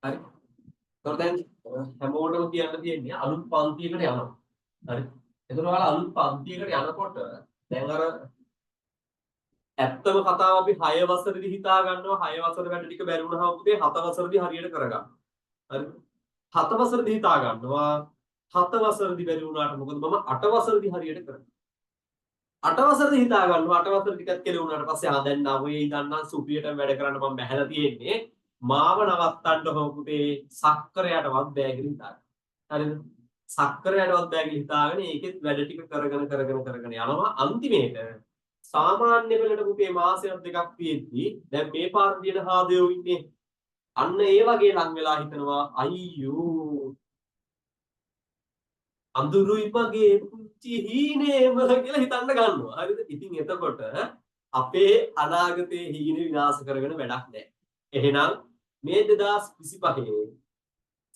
හරි. ඒතකොට දැන් හැමෝටම කියන්න තියෙන්නේ අලුත් පන්තියකට යනවා. හරි. එතකොට ඔයාලා අලුත් පන්තියකට යනකොට දැන් අර ඇත්තම කතාව අපි 6 වසරේදී හිතා ගන්නවා 6 වසර වැඩ ටික බැරි වුණාම පුතේ 7 වසරේදී හරියට කරගන්න. හරි. 7 වසරේදී හිතා ගන්නවා 7 වසරේදී බැරි වුණාට මොකද මම 8 වසරේදී හරියට කරගන්න. 8 වසරේදී හිතා ගන්නවා 8 වසර ටිකක් කෙලුණාට වුණාට පස්සේ ආ දැන් 9 ඉඳන් නම් සුපිරියටම වැඩ කරන්න මම බැහැලා තියෙන්නේ. මාව නවත්තන්න හෝ පුතේ සක්කරයටවත් බෑ කියලා හිතා ගන්න. හරිද? සක්කරයටවත් බෑ කියලා හිතාගෙන ඒකෙත් වැඩ ටික කරගෙන කරගෙන කරගෙන යනවා. අන්තිමේට සාමාන්‍ය වෙලට පුතේ මාසයක් දෙකක් තියෙද්දි දැන් මේ පාර තියෙන හාදයෝ ඉන්නේ. අන්න ඒ වගේ ලං වෙලා හිතනවා අයියෝ අඳුරුයි මගේ පුංචි හීනේම කියලා හිතන්න ගන්නවා. හරිද? ඉතින් එතකොට අපේ අනාගතයේ හීන විනාශ කරගෙන වැඩක් නැහැ. එහෙනම් මේ 2025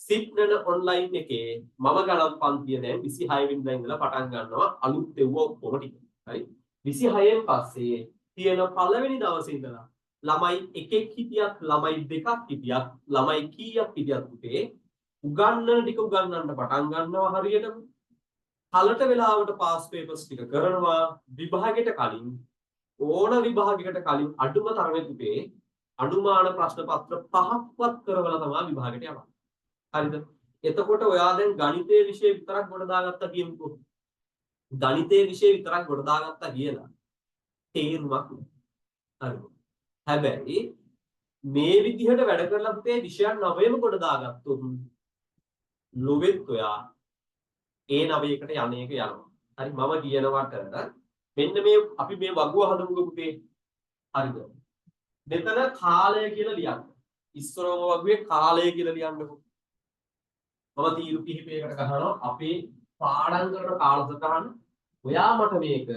සිප්නන ඔන්ලයින් එකේ මම ගණන් පන්තිය දැන් 26 වෙනිදා ඉඳලා පටන් ගන්නවා අලුත් එව්ව ඔක්කොම ටික. හරි? 26න් පස්සේ තියෙන පළවෙනි දවසේ ඉඳලා ළමයි එකෙක් හිටියත් ළමයි දෙකක් හිටියත් ළමයි කීයක් හිටියත් පුතේ උගන්නන ටික උගන්නන්න පටන් ගන්නවා හරියටම. කලට වෙලාවට පාස් පේපර්ස් ටික කරනවා. විභාගෙට කලින් ඕන විභාගයකට කලින් අඩුම තරමේ පුතේ අනුමාන ප්‍රශ්න පත්‍ර පහක්වත් කරවලා තමයි විභාගෙට යවන්නේ. හරිද? එතකොට ඔයා දැන් ගණිතයේ විෂය විතරක් ගොඩ දාගත්තා කියමුකෝ. ගණිතයේ විෂය විතරක් ගොඩ දාගත්තා කියලා තේරුමක් නෑ. හරිද? හැබැයි මේ විදිහට වැඩ කරලා පුතේ විෂයන් නවයම ගොඩ දාගත්තොත් ලොවෙත් ඔයා ඒ නවයකට යන එක යනවා. හරි මම කියනවට මෙන්න මේ අපි මේ වගුව හදමුකෝ පුතේ. හරිද? මෙතන කාලය කියලා ලියන්න. ඉස්සරවම වගුවේ කාලය කියලා ලියන්නකෝ. මම තීරු කිහිපයකට ගහනවා අපේ පාඩම් කරන කාලසටහන. ඔයා මට මේක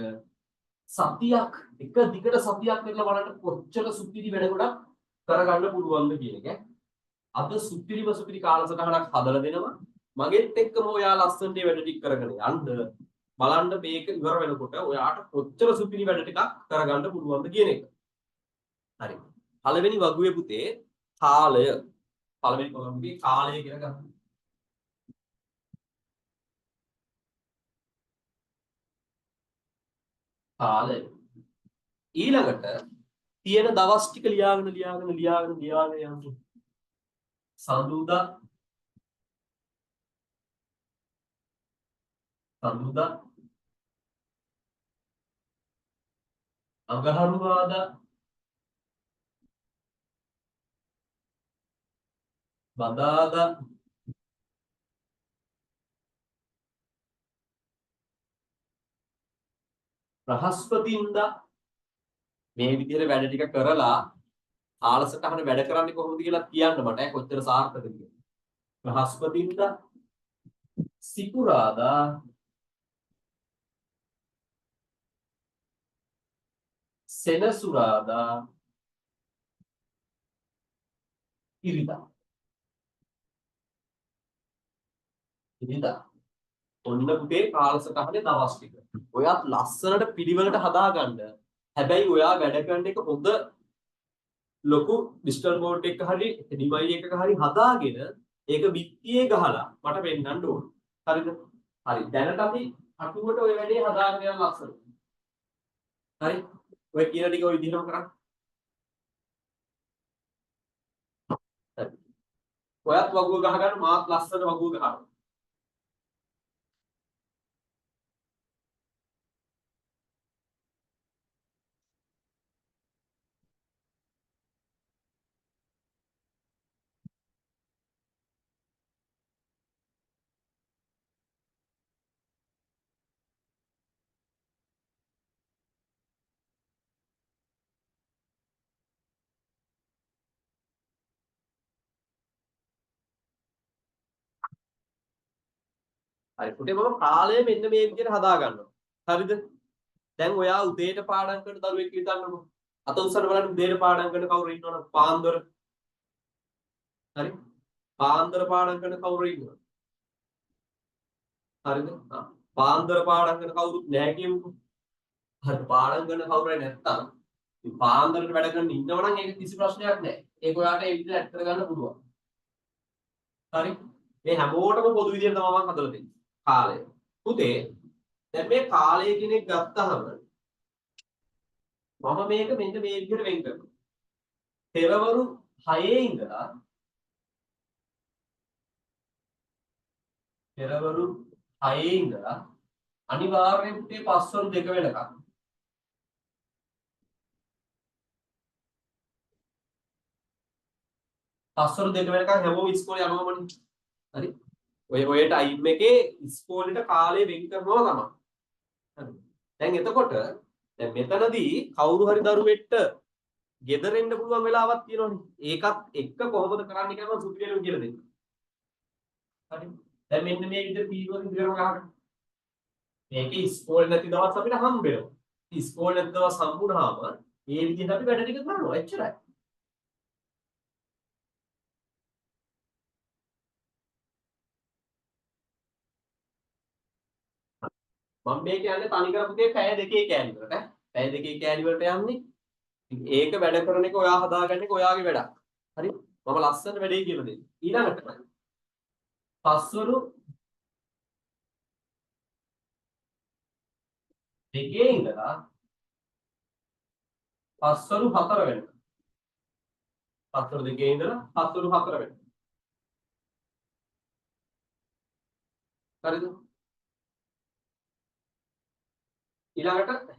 සතියක් එක දිගට සතියක් කරලා බලන්න කොච්චර සුපිරි වැඩ ගොඩක් කරගන්න පුළුවන්ද කියන එක. අද සුපිරිම සුපිරි කාලසටහනක් හදලා දෙනවා. මගෙත් එක්කම ඔයා ලස්සනට වැඩ ටික කරගෙන යන්න. බලන්න මේක ඉවර වෙනකොට ඔයාට කොච්චර සුපිරි වැඩ ටිකක් කරගන්න පුළුවන්ද කියන එක. හරි. පළවෙනි වගුවේ පුතේ කාලය. පළවෙනි කොලම් එකේ කාලය කියලා ගන්න. කාලය. ඊළඟට තියෙන දවස් ටික ලියාගෙන ලියාගෙන ලියාගෙන ලියාගෙන යන්න. සඳුදා සඳුදා අඟහරුවාදා බදාදා බ්‍රහස්පතින්දා මේ විදිහට වැඩ ටික කරලා කාලසටහන වැඩ කරන්නේ කොහොමද කියලා කියන්න මට ඈ කොච්චර සාර්ථකද කියලා. බ්‍රහස්පතින්දා සිකුරාදා සෙනසුරාදා ඉරිදා. ඉරිදා. ඔන්න පුතේ කාලසටහනේ දවස් ටික. ඔයත් ලස්සනට පිළිවෙලට හදාගන්න. හැබැයි ඔයා වැඩ කරන එක හොඳ ලොකු ඩිජිටල් බෝඩ් එකක හරි ඩිවයි එකක හරි හදාගෙන ඒක බිත්තියේ ගහලා මට පෙන්වන්න ඕන. හරිද? හරි. දැනට අපි අටුවට ඔය වැඩේ හදාගෙන යන ලස්සන. හරි? ඔය කියන ටික ඔය විදිහටම කරන්න. හරි. ඔයත් වගුව ගහගන්න මාත් ලස්සන වගුව ගහනවා. හරි පුතේ මම කාලය මෙන්න මේ විදිහට හදා ගන්නවා. හරිද? දැන් ඔයා උදේට පාඩම් කරන දරුවෙක් හිතන්නකෝ. අත උස්සන්න බලන්න උදේට පාඩම් කරන කවුරු ඉන්නවනම් පාන්දර. හරි? පාන්දර පාඩම් කරන කවුරු ඉන්නවද? හරිද? ආ පාන්දර පාඩම් කරන කවුරුත් නැහැ කියමුකෝ. හරි පාඩම් කරන කවුරු හරි නැත්තම් ඉතින් පාන්දරට වැඩ කරන්න ඉන්නවනම් ඒක කිසි ප්‍රශ්නයක් නැහැ. ඒක ඔයාට ඒ විදිහට ඇඩ් කරගන්න පුළුවන්. හරි. මේ හැමෝටම පොදු විදියට තමයි මම හදලා දෙන්නේ. කාලය. පුතේ දැන් මේ කාලය කියන එක ගත්තාම මම මේක මෙන්න මේ විදියට වෙන් කරනවා. පෙරවරු 6 ඉඳලා පෙරවරු 6 ඉඳලා අනිවාර්යෙන් පුතේ පස්වරු 2 වෙනකම් පස්වරු 2 වෙනකම් හැමෝම ඉස්කෝලේ යනවමනේ. හරි. ඔය ඔය ටයිම් එකේ ඉස්කෝලේට කාලය වෙන් කරනවා තමයි. හරි. දැන් එතකොට දැන් මෙතනදී කවුරු හරි දරුවෙක්ට ගෙදර එන්න පුළුවන් වෙලාවක් තියෙනවනේ. ඒකත් එක්ක කොහොමද කරන්න කියලා මම සුපිරියටම කියලා දෙන්නම්. හරි. දැන් මෙන්න මේ විදිහට තීරුව දිගටම ගහගන්න. මේකේ ඉස්කෝලේ නැති දවස් අපිට හම්බ වෙනවා. ඉස්කෝලේ නැති දවස් හම්බුනහම මේ විදිහට අපි වැඩ ටික කරනවා. එච්චරයි. මම මේ කියන්නේ තනි කර පුතේ පැය දෙකේ කෑලි වලට ඈ. පැය දෙකේ කෑලි වලට යන්නේ. ඉතින් ඒක වැඩ කරන එක ඔයා හදාගන්න එක ඔයාගේ වැඩක්. හරි? මම ලස්සන වැඩේ කියලා දෙන්න. ඊළඟට පස්වරු දෙකේ ඉඳලා පස්වරු 4 වෙනකම්. පස්වරු දෙකේ ඉඳලා පස්වරු 4 වෙනකම්. හරිද? ඊළඟට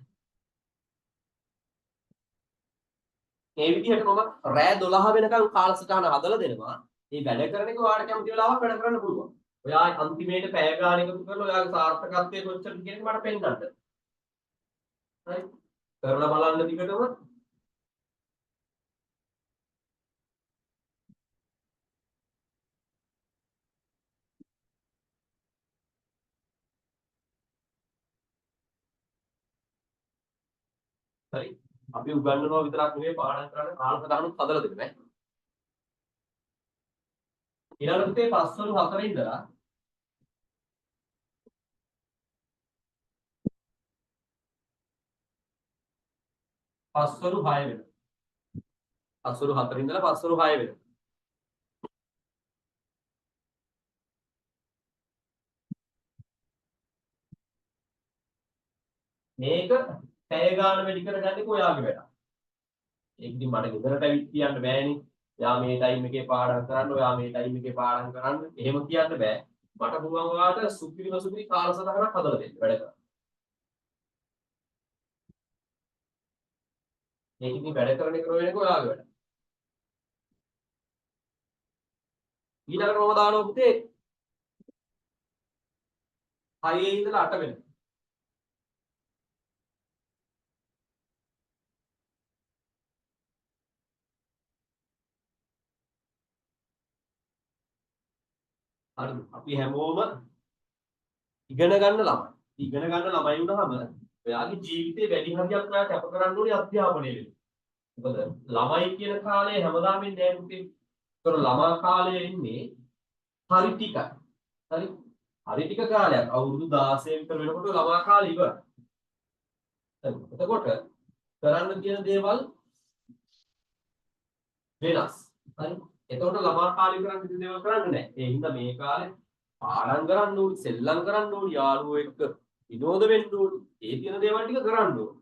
මේ විදිහට මම රෑ 12 වෙනකන් කාලසටහන හදලා දෙනවා. මේ වැඩ කරන එක ඔයාලට කැමති වෙලාවක වැඩ කරන්න පුළුවන්. ඔයා අන්තිමේට පැය ගාන එකතු කරලා ඔයාගේ සාර්ථකත්වය කොච්චරද කියන එක මට පෙන්නන්න. හරි. කරලා බලන්න දිගටම. හරි. අපි උගන්වනවා විතරක් නෙවෙයි පාඩම් කරන්න කාලසටහනුත් හදලා දෙනවා ඈ. ඊළඟට පුතේ පස්වරු 4 ඉඳලා පස්වරු 6 වෙනකම්. පස්වරු 4 ඉඳලා පස්වරු 6 වෙනකම්. මේක පැය ගාන වැඩි කරගන්න එක ඔයාගේ වැඩක්. ඒක ඉතින් මට ගෙදරට ඇවිත් කියන්න බෑනේ. ඔයා මේ ටයිම් එකේ පාඩම් කරන්න, ඔයා මේ ටයිම් එකේ පාඩම් කරන්න එහෙම කියන්න බෑ. මට පුළුවන් ඔයාට සුපිරිම සුපිරි කාලසටහනක් හදලා දෙන්න වැඩ කරන්න. මේක ඉතින් වැඩ කරන එක වෙන එක ඔයාගේ වැඩ. ඊළඟට මම දානවා පුතේ 6 ඉඳලා 8 වෙනකම්. හරිද? අපි හැමෝම ඉගෙන ගන්න ළමයි. ඉගෙන ගන්න ළමයි වුණාම ඔයාගේ ජීවිතේ වැඩි හරියක් ඔයා කැප කරන්න ඕනේ අධ්‍යාපනය වෙනුවෙන්. මොකද ළමයි කියන කාලේ හැමදාම එන්නේ නෑ පුතේ. ඒතර ළමා කාලේ එන්නේ හරි ටිකයි. හරි? හරි ටික කාලයක් අවුරුදු 16 විතර වෙනකොට ළමා කාලේ ඉවරයි. හරි. එතකොට කරන්න තියෙන දේවල් වෙනස්. හරි? එතකොට ළමා කාලේ කරන්න තියෙන දේවල් කරන්න නෑ. ඒ හින්දා මේ කාලේ පාඩම් කරන්න ඕනි, සෙල්ලම් කරන්න ඕනි, යාළුවෝ එක්ක විනෝද වෙන්න ඕනි. ඒ තියෙන දේවල් ටික කරන්න ඕනි.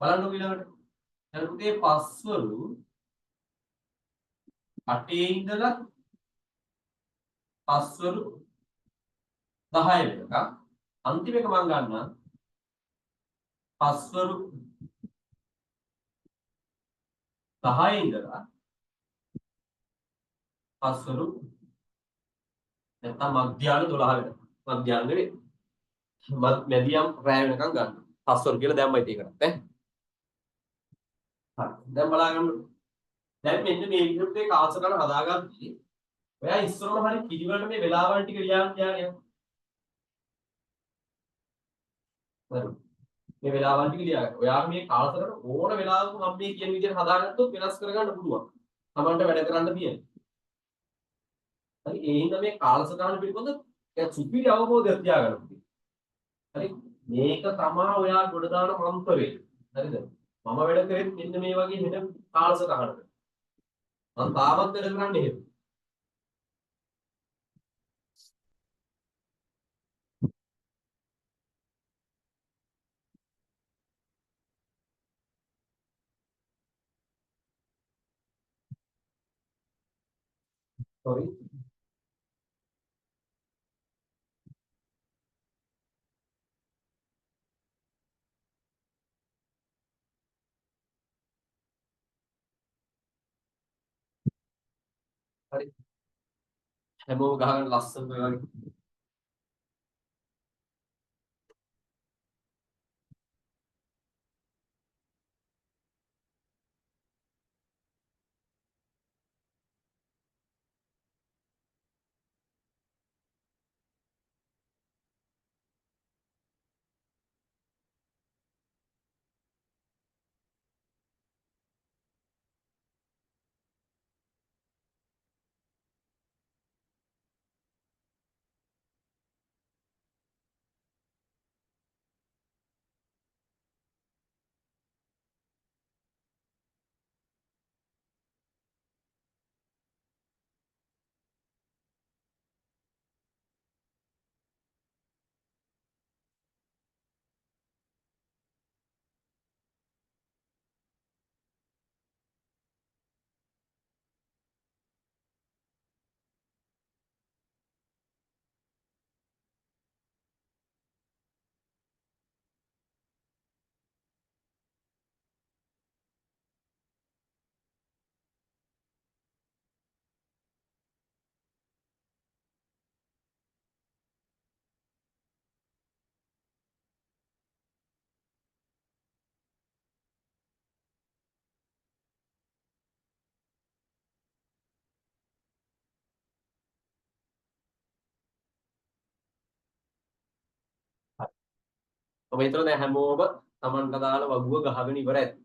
බලන්නකො ඊළඟට. දැන් පුතේ පස්වරු 8 ඉඳලා පස්වරු 10 වෙනකම්. අන්තිම එක මං ගන්නම් පස්වරු 10 ඉඳලා පස්වරු නැත්තම් මධ්‍යාහ්න 12 වෙනකම්. මධ්‍යාහ්න නෙවෙයි. මැදියම් රැය වෙනකම් ගන්න. පස්වරු කියලා දැම්මයි ඒකටත් ඈ. හරි. දැන් බලා ගන්න. දැන් මෙන්න මේ විදිහට මේ කාලසටහන හදාගද්දී ඔයා ඉස්සරම හරි පිළිවෙලට මේ වෙලාවල් ටික ලියාගෙන තියාගෙන යන්න. හරි. මේ වෙලාවල් ටික ලියාගන්න. ඔයා මේ කාලසටහන ඕන වෙලාවක මම මේ කියන විදිහට හදාගත්තොත් වෙනස් කරගන්න පුළුවන්. Tamanට වැඩ කරන්න තියෙන. හරි. ඒ හින්දා මේ කාලසටහන පිළිබඳ සුපිරි අවබෝධයක් තියාගන්න ඕනේ. හරි. මේක තමා ඔයා ගොඩ දාන මන්ත්‍රය. හරිද? මම වැඩ කරෙත් මෙන්න මේ වගේ වෙන කාලසටහනක. මං තාමත් වැඩ කරන්නේ එහෙම. Sorry. හරි. හැමෝම ගහගන්න ලස්සනට ඔය වගේ. ඔබ හිතනවා දැන් හැමෝම තමන්ට දාන වගුව ගහගෙන ඉවර ඇති.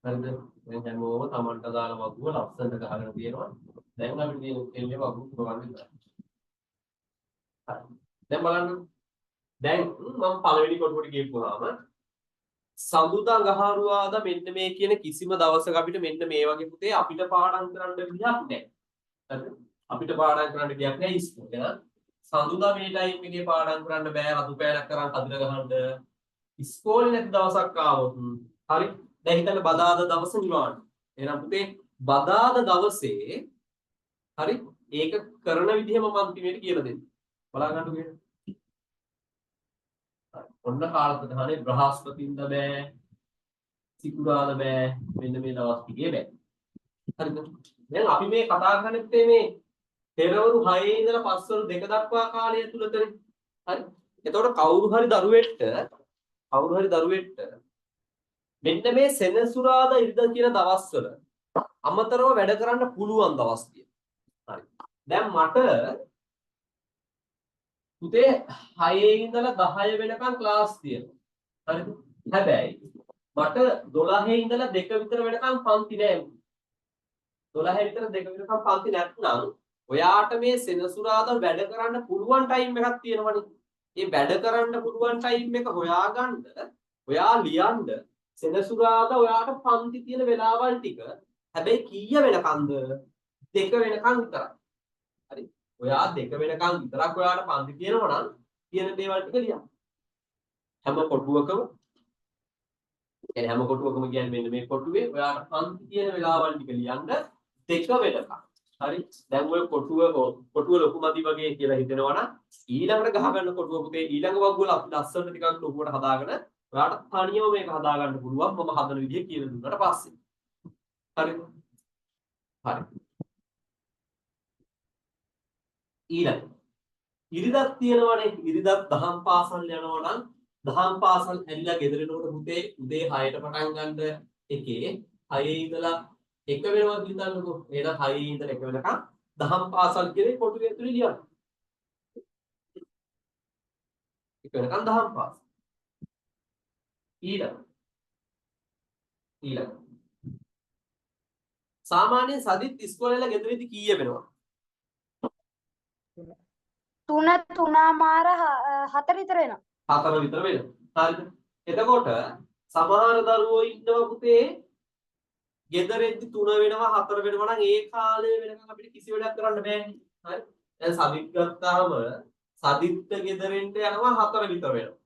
හරිද? දැන් හැමෝම තමන්ට දාන වගුව ලස්සනට ගහගෙන තියෙනවා. දැන් අපිට තියෙන්නේ වගුව පුරවන්න විතරයි. හරි. දැන් බලන්න. දැන් මම පළවෙනි කොටුවට ගිහපුවාම සඳුදා ගහරුවාදා මෙන්න මේ කියන කිසිම දවසක අපිට මෙන්න මේ වගේ පුතේ අපිට පාඩම් කරන්න විදිහක් නැහැ. හරිද? අපිට පාඩම් කරන්න විදිහක් නැහැ ඉස්කෝලේ. නේද? සඳුදා මේ ටයිම් එකේ පාඩම් කරන්න බෑ, රතු පෑනක් කරන් කදිර ගහන්න. ඉස්කෝලේ නැති දවසක් ආවොත් හරි. දැන් හිතන්න බදාදා දවස නිවාඩු. එහෙනම් පුතේ බදාදා දවසේ හරි ඒක කරන විදිහ මම අන්තිමේට කියලා දෙන්නම්. බලා ගන්නකො කියලා. ඔන්න කාලසටහනේ බ්‍රහස්පතින්දා බෑ, සිකුරාදා බෑ, මෙන්න මේ දවස් ටිකේ බෑ. හරිද? දැන් අපි මේ කතා කරන්නේ මේ පෙරවරු 6 ඉඳලා පස්වරු 2 දක්වා කාලය තුලතනේ. හරි. එතකොට කවුරු හරි දරුවෙක්ට මෙන්න මේ සෙනසුරාදා ඉරිදා කියන දවස්වල අමතරව වැඩ කරන්න පුළුවන් දවස් තියෙනවා. හරි. දැන් මට පුතේ 6 ඉඳලා 10 වෙනකන් ක්ලාස් තියෙනවා. හරිද? හැබැයි මට 12 ඉඳලා 2 විතර වෙනකන් පන්ති නෑ. 12 විතර 2 වෙනකන් පන්ති නැත්නම් ඔයාට මේ සෙනසුරාදා වැඩ කරන්න පුළුවන් ටයිම් එකක් තියෙනවනේ. ඒ වැඩ කරන්න පුළුවන් ටයිම් එක හොයාගන්න ඔයා ලියන්න සෙනසුරාදා ඔයාට පන්ති තියෙන වෙලාවල් ටික හැබැයි කීය වෙනකන්ද? 2 වෙනකන් විතරයි. හරි. ඔයා 2 වෙනකන් විතරක් ඔයාට පන්ති තියෙනවා නම් තියෙන දේවල් ටික ලියන්න. හැම කොටුවකම කියන්නේ හැම කොටුවකම කියන්නේ මෙන්න මේ කොටුවේ ඔයාට පන්ති තියෙන වෙලාවල් ටික ලියන්න 2 වෙනකන්. හරි. දැන් ඔය කොටුව ලොකු මදි වගේ කියලා හිතෙනවා නම් ඊළඟට ගහ ගන්න කොටුව පුතේ ඊළඟ වගුවල අපි ලස්සනට ටිකක් ලොකුවට හදාගෙන ඔයාට තනියම මේක හදා ගන්න පුළුවන් මම හදන විදිය කියලා දුන්නාට පස්සේ. හරිද? හරි. ඊළඟ ඉරිදක් තියෙනවනේ. ඉරිදක් දහම් පාසල් යනවා නම් දහම් පාසල් ඇවිල්ලා ගෙදර එනකොට පුතේ උදේ 6ට පටන් ගන්න එකේ 6 ඉඳලා 1 වෙනවා කියලා හිතන්නකෝ. එහෙනම් 6 ඉඳලා 1 වෙනකන් දහම් පාසල් කියලා කොටුවේ ඇතුලේ ලියන්න. 1 වෙනකන් දහම් පාසල්. ඊළඟ සාමාන්‍යයෙන් සදිත් ඉස්කෝලේ ඉඳලා ගෙදර ඉදි කීය වෙනවද? 3 3.5 4 විතර වෙනවා. 4 විතර වෙනවා. හරිද? එතකොට සමහර දරුවෝ ඉන්නවා පුතේ ගෙදර එද්දි 3 වෙනවා 4 වෙනවා නම් ඒ කාලය වෙනකන් අපිට කිසි වැඩක් කරන්න බෑනේ. හරි? දැන් සදිත් ගත්තාම සදිත්ට ගෙදර එන්න යනවා 4 විතර වෙනවා.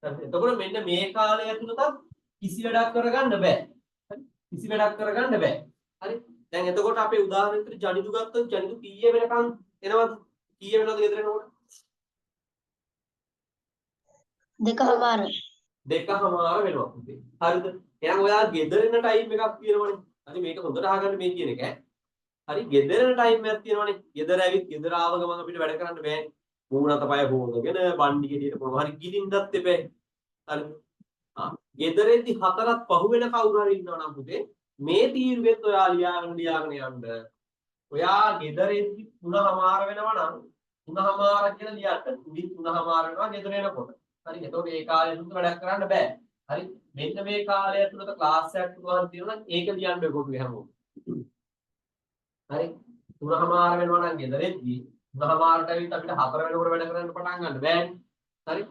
හරි? එතකොට මෙන්න මේ කාලය ඇතුළතත් කිසි වැඩක් කරගන්න බෑ. හරි? කිසි වැඩක් කරගන්න බෑ. හරි? දැන් එතකොට අපේ උදාහරණ විතර ජනිදු ගත්තොත් ජනිදු කීය වෙනකන් එනවද? කීය වෙනවද ගෙදර එනකොට? 2:00. 2:00 වෙනවා පුතේ. හරිද? එහෙනම් ඔයා ගෙදර එන ටයිම් එකක් තියෙනවනේ. හරි, මේක හොඳට අහගන්න මේ කියන එක ඈ. හරි, ගෙදර එන ටයිම් එකක් තියෙනවනේ. ගෙදර ඇවිත් ගෙදර ආව ගමන් අපිට වැඩ කරන්න බෑනේ. මූණ අත පය හොදගෙන බණ්ඩි ගෙඩියට මොනවා හරි ගිලින්නත් එපා. හරිද? ආ, ගෙදරෙදි 4ත් පහු වෙන කවුරු හරි ඉන්නවා නම් පුතේ මේ තීරුවෙත් ඔයා ලියාගෙන ලියාගෙන යන්න. ඔයා ගෙදරෙදි 3:00 වෙනවා නම් 3:00 කියලා ලියන්න. උඩින් 3:00 වෙනවා ගෙදර එනකොට. හරි, එතකොට ඒ කාලය තුල වැඩක් කරන්න බෑ. හරි, මෙන්න මේ කාලය ඇතුළත ක්ලාස් එකක් තුනක් තියෙනවා නම් ඒක ලියන්න ඔය කොටුවේ හැමෝම. හරි, 3:00 වෙනවා නම් ගෙදරෙද්දි 3:00ට ඇවිත් අපිට 4 වෙනකොට වැඩ කරන්න පටන් ගන්න බෑනේ. හරි,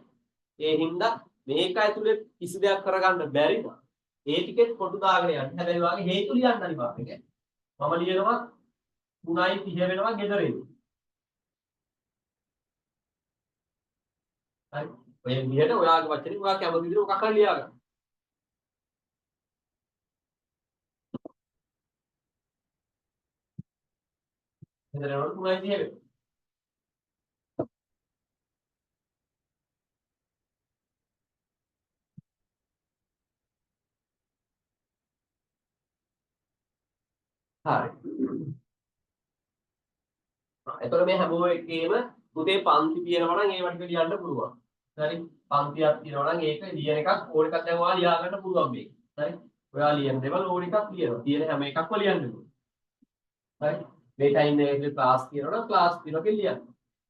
ඒ හින්දා මේක ඇතුලේ කිසි දෙයක් කරගන්න බැරි නම් ඒ ටිකෙත් කොටු දාගෙන යන්න. හැබැයි ඔයාගේ හේතු ලියන්න අනිවාර්යයෙන්. මම ලියනවා 3:30 වෙනවා ගෙදරෙද්දි. හරි, ඔය විදිහට ඔයාගේ වචනෙන් ඔයා කැමති විදිහට මොකක් හරි ලියා ගන්න. ගෙදර යනකොට 3:30 වෙනවා. හරි. එතකොට මේ හැම එකේම පුතේ පන්ති තියෙනවා නම් ඒව ටික ලියන්න පුළුවන්. හරි, පන්තියක් තියෙනවා නම් ඒක ලියන එකක් ඕන එකක් දැන් ඔයා ලියා ගන්න පුළුවන් මේක. හරි, ඔයා ලියන දේවල් ඕන එකක් ලියනවා. තියෙන හැම එකක්ම ලියන්න පුළුවන්. හරි, මේ ටයිම් එකේ ක්ලාස් තියෙනවා නම් ක්ලාස් තියෙනවා කියලා ලියන්න.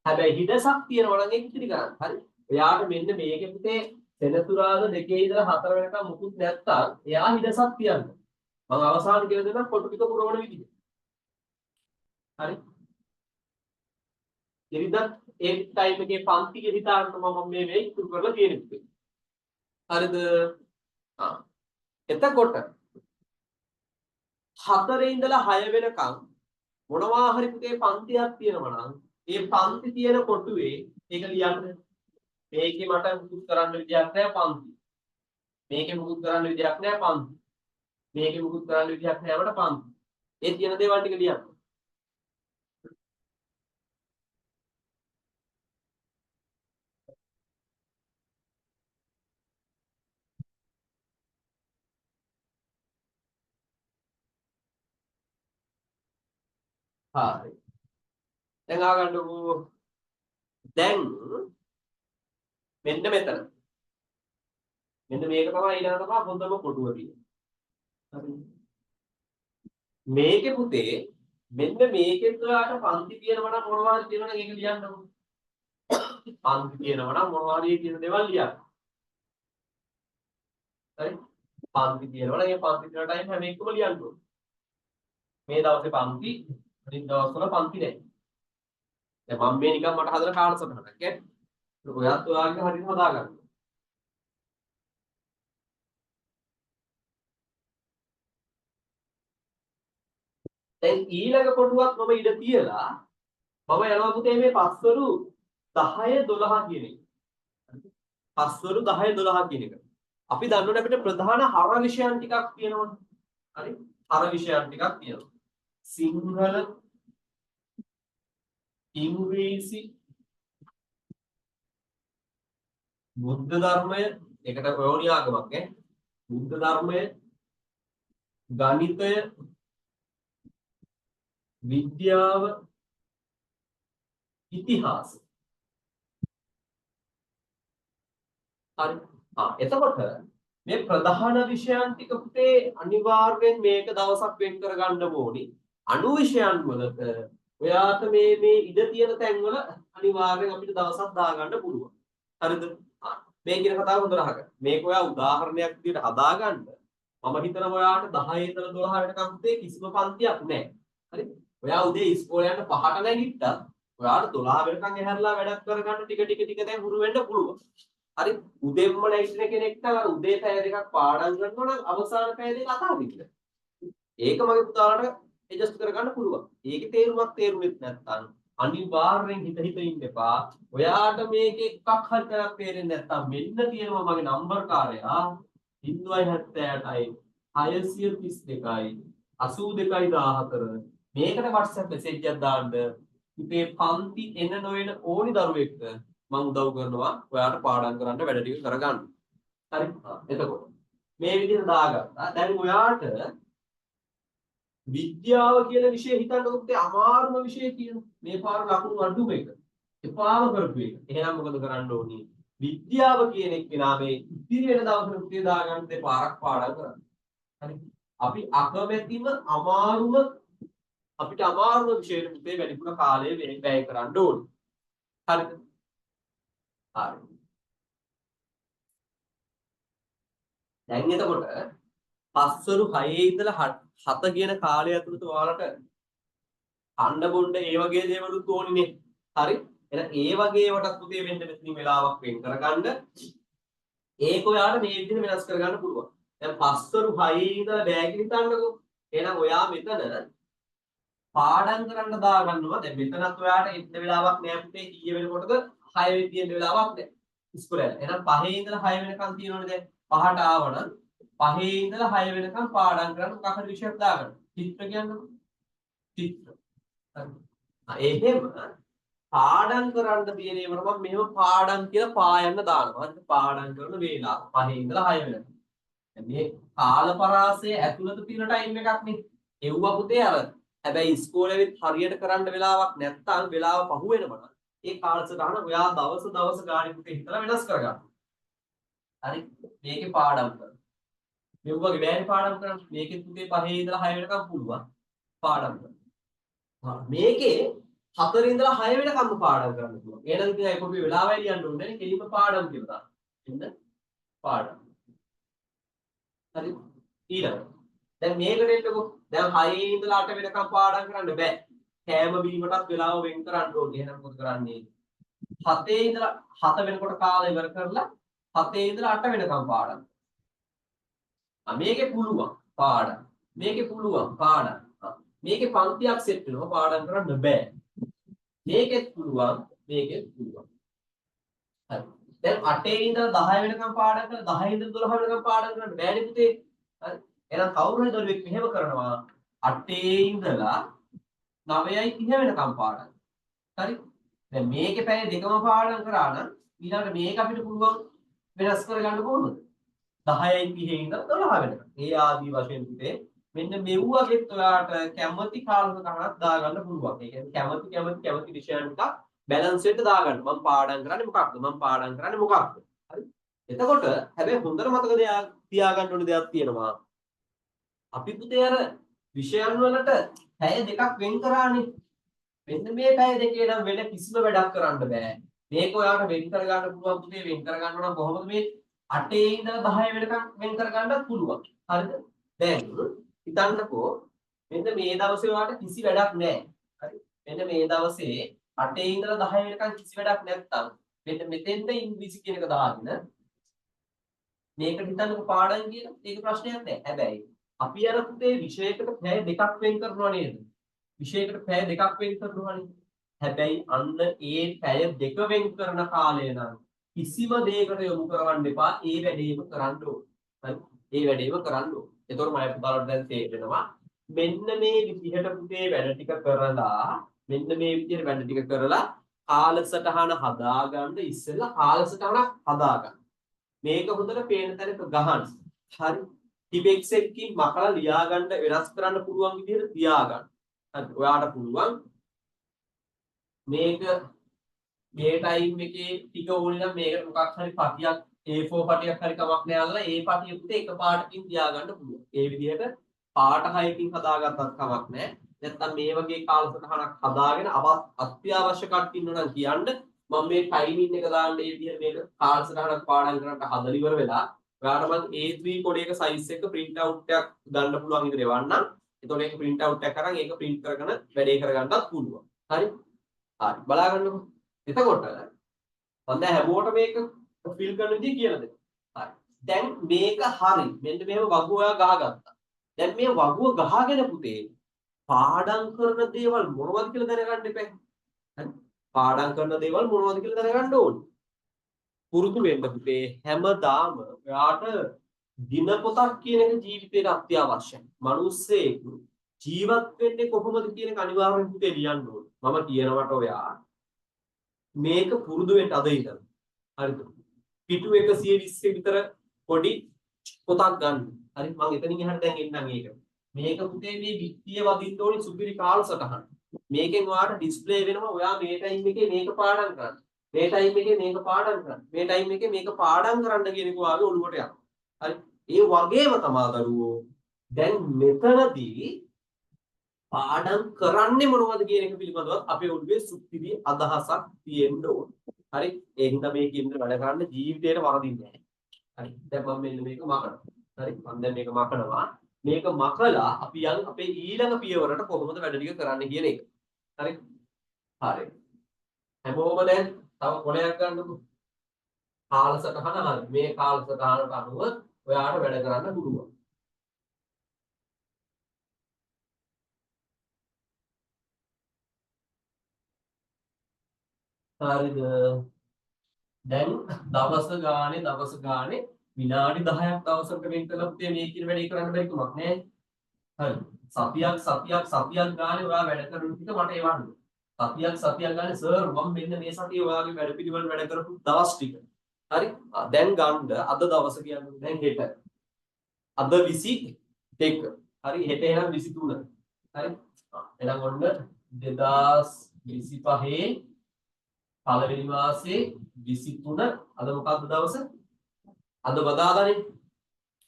හැබැයි හිඩසක් තියෙනවා නම් ඒක ඉතිරි කරන්න. හරි, ඔයාට මෙන්න මේකේ පුතේ සෙනසුරාදා 2 ඉඳලා 4 වෙනකම් මුකුත් නැත්තම් එයා හිඩසක් තියන්න. මම අවසාන කියලා දෙන්නම් කොටු ටික පුරවන විදිහ. හරි, ඉරිදත් ඒ ටයිම් එකේ පන්ති කියලා හිතාන්න මම මේ මේ ඉතුරු කරලා තියෙන පුතේ. හරිද? ආ, එතකොට 4 ඉඳලා 6 වෙනකම් මොනවා හරි පුතේ පන්තියක් තියෙනවා නම් ඒ පන්ති තියෙන කොටුවේ ඒක ලියන්න. මේකේ මට මුකුත් කරන්න විදියක් නෑ පන්ති. මේකේ මුකුත් කරන්න විදියක් නෑ පන්ති. මේකේ මුකුත් කරන්න විදියක් නෑ මට පන්ති. ඒ තියෙන දේවල් ටික ලියන්න. හරි. දැන් ආගන්නකෝ. දැන් මෙන්න මෙතන. මෙන්න මේක තමයි ඊළඟ තමයි හොඳම කොටුව තියෙන්නේ. හරි. මේකේ පුතේ මෙන්න මේකෙත් ඔයාට පන්ති තියෙනවා නම් මොනවා හරි තියෙනවා නම් ඒක ලියන්නකෝ. පන්ති තියෙනවා නම් මොනවා හරි කියන දේවල් ලියන්න. හරි? පන්ති තියෙනවා නම් ඒ පන්ති තියෙන ටයිම් හැම එකම ලියන්න ඕනේ. මේ දවසේ පන්ති අනිත් දවස්වල පන්ති නෑ. දැන් මම මේ නිකන් මට හදන කාලසටහනක් ඈ. ඔයත් ඔයාගේ හරියට හදාගන්න. දැන් ඊළඟ කොටුවක් මම ඉඩ තියලා මම යනවා පුතේ මේ පස්වරු 10 12 කියන එක. පස්වරු 10 12 කියන එක. අපි දන්නවනේ අපිට ප්‍රධාන හර විෂයන් ටිකක් තියෙනවනේ. හරි? හර විෂයන් ටිකක් තියෙනවා. සිංහල, ඉංග්‍රීසි, බුද්ධ ධර්මය, ඒකට ඕනි ආගමක් ඈ. බුද්ධ ධර්මය, ගණිතය, විද්‍යාව, ඉතිහාසය. හරි. ආ, එතකොට මේ ප්‍රධාන විෂයන් ටික පුතේ අනිවාර්යෙන් මේක දවසක් වෙන් කරගන්න ඕනි. අනු විෂයන් වලට ඔයාට මේ මේ ඉඩ තියෙන තැන්වල අනිවාර්යෙන් අපිට දවසක් දාගන්න පුළුවන්. හරිද? ආ, මේ කියන කතාව හොඳට අහගන්න. මේක ඔයා උදාහරණයක් විදිහට හදාගන්න. මම හිතනවා ඔයාට 10 ඉඳලා 12 වෙනකම් පුතේ කිසිම පන්තියක් නැහැ. හරි? ඔයා උදේ ඉස්කෝලේ යන්න 5ට නැගිට්ටත් ඔයාට 12 වෙනකම් ඇහැරලා වැඩක් කරගන්න ටික ටික ටික දැන් හුරු වෙන්න පුළුවන්. හරි? උදෙන්ම නැගිටින කෙනෙක් නම් අර උදේ පැය දෙකක් පාඩම් කරනවා නම් අවසාන පැය දෙක අතාරින්න. ඒක මගේ පුතාලට ඇඩ්ජස්ට් කරගන්න පුළුවන්. ඒකේ තේරුමක් තේරුනෙත් නැත්නම් අනිවාර්යෙන් හිත හිත ඉන්න එපා. ඔයාට මේකේ එකක් හරි තැනක් තේරෙන්නේ නැත්නම් මෙන්න තියෙනවා මගේ නම්බර් කාර්යය. 078යි 632යි 82යි 14. මේකට WhatsApp message එකක් දාන්න. ඉතින් පන්ති එන නොඑන ඕනි දරුවෙක්ට මම උදව් කරනවා ඔයාට පාඩම් කරන්න වැඩ ටික කරගන්න. හරි. එතකොට මේ විදිහට දාගත්තා. දැන් ඔයාට විද්‍යාව කියන විෂය හිතන්නකො පුතේ අමාරුම විෂය කියන මේ පාර ලකුණු අඩුම එක. එපාම කරපු එක. එහෙනම් මොකද කරන්න ඕනි? විද්‍යාව කියන එක්කෙනා මේ ඉතිරි වෙන දවසට පුතේ දාගන්න දෙපාරක් පාඩම් කරන්න. හරි. අපි අකමැතිම අමාරුම අපිට අමාරුම විෂයට පුතේ වැඩිපුර කාලය වැය කරන්න ඕනි. හරිද? හරි. දැන් එතකොට පස්වරු 6 ඉඳලා 7 කියන කාලය ඇතුළත ඔයාලට කන්න බොන්න ඒ වගේ දේවලුත් ඕනිනේ. හරි? එහෙනම් ඒ වගේ ඒවටත් පුතේ වෙන්න මෙතනින් වෙලාවක් වෙන් කරගන්න. ඒක ඔයාලට මේ විදිහට වෙනස් කරගන්න පුළුවන්. දැන් පස්වරු 6 ඉඳලා බෑ කියලා හිතන්නකෝ. එහෙනම් ඔයා මෙතන පාඩම් කරන්න දාගන්නවා. දැන් මෙතනත් ඔයාට එන්න වෙලාවක් නෑ පුතේ. කීය වෙනකොටද 6 වෙද්දි එන්න වෙලාවක් නෑ. ඉස්කෝලේ යන්න. එහෙනම් 5 ඉඳලා 6 වෙනකන් තියෙනවනේ දැන්. 5ට ආවනම් 5 ඉඳලා 6 වෙනකන් පාඩම් කරන්න මොකක් හරි විෂයක් දාගන්න. චිත්‍ර කියන්නකෝ. චිත්‍ර. හරි. එහෙම පාඩම් කරන්න තියෙන ඒවට මම මෙහෙම පාඩම් කියලා පායන්න දානවා. හරිද? පාඩම් කරන වේලාව 5 ඉඳලා 6 වෙනකන්. දැන් මේ කාල පරාසය ඇතුළත තියෙන ටයිම් එකක් නේ. එව්වා පුතේ අර හැබැයි ඉස්කෝලේෙත් හරියට කරන්න වෙලාවක් නැත්තම් වෙලාව පහු වෙනවා නම් ඒ කාලසටහන ඔයා දවස දවස ගානේ පුතේ හිතලා වෙනස් කරගන්න. හරි. මේකේ පාඩම් කරන්න. මෙව්වගේ බෑනේ පාඩම් කරන්න. මේකෙත් පුතේ 5 ඉඳලා 6 වෙනකම් පුළුවන් පාඩම් කරන්න. මේකේ 4 ඉඳලා 6 වෙනකම්ම පාඩම් කරන්න පුළුවන්. එහෙනම් ඉතින් අය පොඩි වෙලාවයි ලියන්න ඕනේ නෑනේ. කෙලින්ම පාඩම් කියලා දාන්න. එන්න පාඩම්. හරි. ඊළඟ. දැන් මේකට එන්නකෝ. දැන් 6 ඉඳලා 8 වෙනකම් පාඩම් කරන්න බෑ. කෑම බීමටත් වෙලාව වෙන් කරන්න ඕනේ. එහෙනම් මොකද කරන්නේ? 7 ඉඳලා 7 වෙනකොට කාලය ඉවර කරලා 7 ඉඳලා 8 වෙනකම් පාඩම්. මේකේ පුළුවන් පාඩම්. මේකේ පුළුවන් පාඩම්. මේකේ පන්තියක් සෙට් වෙනවා පාඩම් කරන්න බෑ. මේකෙත් පුළුවන් මේකෙත් පුළුවන්. හරි. දැන් 8 ඉඳලා 10 වෙනකම් පාඩම් කරලා 10 ඉඳලා 12 වෙනකම් පාඩම් කරන්න බෑනේ පුතේ. හරි. එහෙනම් කවුරු හරි දරුවෙක් මෙහෙම කරනවා 8 ඉඳලා 9:30 වෙනකම් පාඩම්. හරි. දැන් මේකේ පැය දෙකම පාඩම් කරා නම් ඊළඟට මේක අපිට පුළුවන් වෙනස් කරගන්න කොහොමද? 10:30 ඉඳලා 12 වෙනකම්. ඒ ආදී වශයෙන් පුතේ මෙන්න මෙව්වගෙත් ඔයාට කැමති කාලසටහනක් දාගන්න පුළුවන්. ඒ කියන්නේ කැමති කැමති කැමති විෂයන් ටිකක් බැලන්ස් වෙන්න දාගන්න. මම පාඩම් කරන්නේ මොකක්ද? මම පාඩම් කරන්නේ මොකක්ද? හරි. එතකොට හැබැයි හොඳට මතක තියාගන්න ඕන දෙයක් තියෙනවා. අපි පුතේ අර විෂයන් වලට පැය දෙකක් වෙන් කරානේ. මෙන්න මේ පැය දෙකේ නම් වෙන කිසිම වැඩක් කරන්න බෑ. මේක ඔයාට වෙන් කරගන්න පුළුවන් පුතේ. වෙන් කරගන්න නම් කොහොමද මේ 8 ඉඳලා 10 වෙනකම් වෙන් කරගන්නත් පුළුවන්. හරිද? දැන් හිතන්නකෝ මෙන්න මේ දවසේ ඔයාට කිසි වැඩක් නෑ. හරි? මෙන්න මේ දවසේ 8 ඉඳලා 10 වෙනකම් කිසි වැඩක් නැත්තම් මෙන්න මෙතෙන්ද ඉංග්‍රීසි කියන එක දාගෙන මේකට හිතන්නකෝ පාඩම් කියලා. ඒක ප්‍රශ්නයක් නෑ. හැබැයි අපි අර පුතේ විෂයකට පැය දෙකක් වෙන් කරනවා නේද? විෂයකට පැය දෙකක් වෙන් කරනවානේ. හැබැයි අන්න ඒ පැය දෙක වෙන් කරන කාලය නම් කිසිම දෙයකට යොමු කරවන්න එපා. ඒ වැඩේම කරන්න ඕන. හරි? ඒ වැඩේම කරන්න ඕන. එතකොට මම පුතාලට දැන් තේරෙනවා මෙන්න මේ විදිහට පුතේ වැඩ ටික කරලා මෙන්න මේ විදිහට වැඩ ටික කරලා කාලසටහන හදාගන්න ඉස්සෙල්ලා කාලසටහනක් හදාගන්න. මේක හොඳට පේන තැනක ගහන්න. හරි. ටිබෙක්ස් එකකින් මකලා ලියාගන්න වෙනස් කරන්න පුළුවන් විදිහට තියාගන්න. හරි. ඔයාට පුළුවන් මේක මේ ටයිම් එකේ ටික ඕනේ නම් මේකට මොකක් හරි පටියක් A4 පටියක් හරි කමක් නෑ අල්ලලා ඒ පටිය පුතේ එක පාටකින් තියාගන්න පුළුවන්. ඒ විදිහට පාට හයකින් හදාගත්තත් කමක් නෑ. නැත්තම් මේ වගේ කාලසටහනක් හදාගෙන අත්‍යවශ්‍ය කට්ටිය ඉන්නවා නම් කියන්න මම මේ ටයිමින් එක දාන්න ඒ විදිහට මේක කාලසටහනක් පාඩම් කරන්න හදලා ඉවර වෙලා ඔයාලට මං A3 කොඩේක සයිස් එක ප්‍රින්ට් අවුට් එකක් ගන්න පුළුවන් විදිහට එවන්නම්. එතකොට ඒක ප්‍රින්ට් අවුට් එකක් අරන් ඒක ප්‍රින්ට් කරගෙන වැඩේ කරගන්නත් පුළුවන්. හරි? හරි. බලාගන්නකෝ. එතකොට මම දැන් හැමෝටම මේක ෆිල් කරන විදිය කියලා දෙන්න. හරි. දැන් මේක හරි. මෙන්න මෙහෙම වගුව ඔයා ගහගත්තා. දැන් මේ වගුව ගහගෙන පුතේ පාඩම් කරන දේවල් මොනවද කියලා දැනගන්න එපා. හරි? පාඩම් කරන දේවල් මොනවද කියලා දැනගන්න ඕනේ. පුරුදු වෙන්න පුතේ හැමදාම ඔයාට දිනපොතක් කියන එක ජීවිතේට අත්‍යවශ්‍යයි. මිනිස්සෙක් ජීවත් වෙන්නේ කොහොමද කියන එක අනිවාර්යෙන් පුතේ ලියන්න ඕනේ. මම කියනවට ඔයා මේක පුරුදු වෙන්න අද ඉඳන්. හරිද? පිටු 120 විතර පොඩි පොතක් ගන්න. හරි, මං එතනින් එහාට දැන් එන්නම් ඒක. මේක පුතේ මේ විත්තිය වදින්න ඕනි සුපිරි කාලසටහන. මේකෙන් ඔයාට ඩිස්ප්ලේ වෙනවා ඔයා මේ ටයිම් එකේ මේක පාඩම් කරන්න. මේ ටයිම් එකේ මේක පාඩම් කරන්න. මේ ටයිම් එකේ මේක පාඩම් කරන්න කියන එක ඔයාගේ ඔළුවට යනවා. හරි. ඒ වගේම තමා දරුවෝ දැන් මෙතනදී පාඩම් කරන්නේ මොනවද කියන එක පිළිබඳව අපේ ඔළුවේ සුපිරි අදහසක් තියෙන්න ඕන. හරි. ඒ හින්දා මේ කියන වැඩ කරන්න ජීවිතේට වරදින්නේ නැහැ. හරි. දැන් මම මෙන්න මේක මකනවා. හරි. මම දැන් මේක මකනවා. මේක මකලා අපි යන් අපේ ඊළඟ පියවරට කොහොමද වැඩ ටික කරන්න කියන එක. හරි. හරි. හැමෝම දැන් තව කොලයක් ගන්නකො. කාලසටහන හරි. මේ කාලසටහනට අනුව ඔයාට වැඩ කරන්න පුළුවන්. හරිද? දැන් දවස ගානේ දවස ගානේ විනාඩි 10ක් දවසකට වෙන් කළා පුතේ මේ කියන වැඩේ කරන්න බැරි කමක් නෑ. හරි. සතියක් සතියක් සතියක් ගානේ ඔයා වැඩ කරන ටික මට එවන්න. සතියක් සතියක් ගානේ සර් මම මෙන්න මේ සතියේ ඔයාගේ වැඩ පිළිවෙල වැඩ කරපු දවස් ටික. හරි. දැන් ගන්න අද දවස කියන්නේ දැන් හෙට. අද 22. හරි, හෙට එහෙනම් 23. හරි. එහෙනම් ඔන්න 2025 පළවෙනි මාසේ 23 අද මොකක්ද දවස? අද බදාදානේ.